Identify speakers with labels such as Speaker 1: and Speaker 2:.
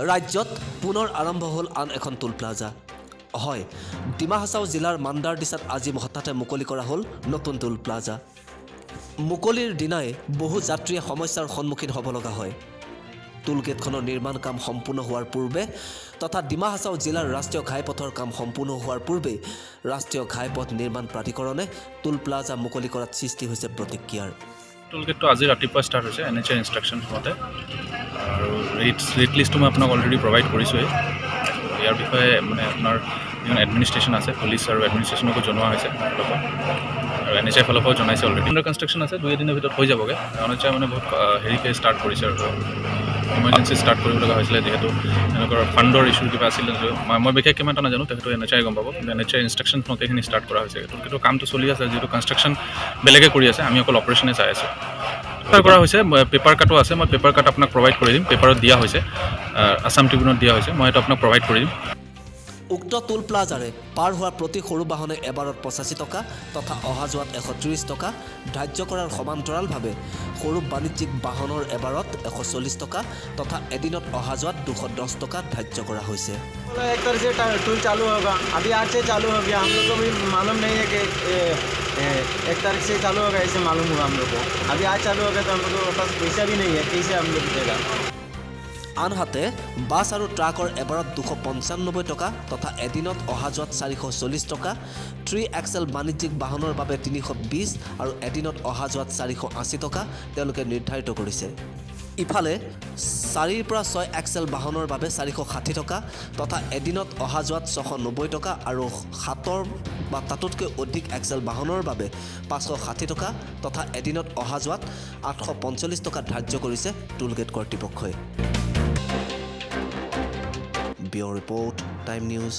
Speaker 1: ৰাজ্যত পুনৰ আৰম্ভ হ'ল আন এখন টোল প্লাজা। হয়, ডিমা হাছাও জিলাৰ মান্দাৰদিছাত আজি হঠাতে মুকলি কৰা হ'ল নতুন টোল প্লাজা। মুকলিৰ দিনাই বহু যাত্ৰীয়ে সমস্যাৰ সন্মুখীন হ'ব লগা হয়। টোল গেটখনৰ নিৰ্মাণ কাম সম্পূৰ্ণ হোৱাৰ পূৰ্বে তথা ডিমা হাছাও জিলাৰ ৰাষ্ট্ৰীয় ঘাইপথৰ কাম সম্পূৰ্ণ হোৱাৰ পূৰ্বেই ৰাষ্ট্ৰীয় ঘাইপথ নিৰ্মাণ প্ৰাধিকৰণে টোল প্লাজা মুকলি কৰাত সৃষ্টি হৈছে প্ৰতিক্ৰিয়াৰ।
Speaker 2: টোল গেটটো আজি ৰাতিপুৱা ষ্টাৰ্ট হৈছে এনএইচআই ইনষ্ট্ৰাকশ্যন মতে আৰু ৰেট লিষ্টটো মই আপোনাক অলৰেডি প্ৰভাইড কৰিছোঁৱেই। ইয়াৰ বিষয়ে মানে আপোনাৰ যিখন এডমিনিষ্ট্ৰেশ্যন আছে, পুলিচ আৰু এডমিনিষ্ট্ৰেশ্যনকো জনোৱা হৈছে ফালৰ পৰা আৰু এনএইচআই ফালৰ পৰাও জনাইছে। অলৰেডি আণ্ডাৰ কনষ্ট্ৰাকশ্যন আছে, 2 এদিনৰ ভিতৰত হৈ যাবগৈ। এনএইচআই মানে বহুত হেৰিকৈ ষ্টাৰ্ট কৰিছে আৰু ইমাৰ্জেঞ্চি ষ্টাৰ্ট কৰিব লগা হৈছিলে, যিহেতু তেওঁলোকৰ ফাণ্ডৰ ইছ্যু কিবা আছিলে। মই বিশেষ কিমান এটা নাজানো, তেখেতো এনএইচআই গম পাব। কিন্তু এনএইচআই ইনষ্ট্ৰাকশ্যন মতে এইখিনি ষ্টাৰ্ট কৰা হৈছে। কিন্তু কামটো চলি আছে, যিহেতু কনষ্ট্ৰাকশ্যন বেলেগে কৰি আছে, আমি অকল অপাৰেশ্যনে চাই আছোঁ। কৰা হৈছে, পেপাৰ কাটো আছে। মই পেপাৰ কাট আপোনাক প্ৰভাইড কৰি দিম। পেপাৰত দিয়া হৈছে, আছাম ট্ৰিবিউনত দিয়া হৈছে। মই সেইটো আপোনাক প্ৰভাইড কৰি দিম।
Speaker 1: উক্ত টোল প্লাজাৰে পাৰ হোৱা প্ৰতি সৰু বাহনে এবাৰত 85 টকা তথা অহা যোৱাত 130 টকা ধাৰ্য কৰাৰ সমান্তৰালভাৱে সৰু বাণিজ্যিক বাহনৰ এবাৰত 140 টকা তথা এদিনত অহা যোৱাত 210 টকা ধাৰ্য কৰা হৈছে।
Speaker 3: बोला 1 तारीख से टोल चालू होगा। अभी आज से चालू हो गया। हम लोग को भी मालूम नहीं है कि 1 तारीख से चालू होगा, ऐसे मालूम हुआ हम लोग को। अभी आज चालू हो गया तो हम लोग के पास पैसा भी नहीं है, कैसे हम लोग देगा?
Speaker 1: আনহাতে বাছ আৰু ট্ৰাকৰ এবাৰত 295 টকা তথা এদিনত অহা যোৱাত 440 টকা, থ্ৰী এক্সেল বাণিজ্যিক বাহনৰ বাবে 320 আৰু এদিনত অহা যোৱাত 480 টকা তেওঁলোকে নিৰ্ধাৰিত কৰিছে। ইফালে চাৰিৰ পৰা ছয় এক্সেল বাহনৰ বাবে 460 টকা তথা এদিনত অহা যোৱাত 690 টকা আৰু সাতৰ বা তাতোতকৈ অধিক এক্সেল বাহনৰ বাবে 560 টকা তথা এদিনত অহা যোৱাত 845 টকা ধাৰ্য কৰিছে টোলগেট কৰ্তৃপক্ষই। Bureau report, time news.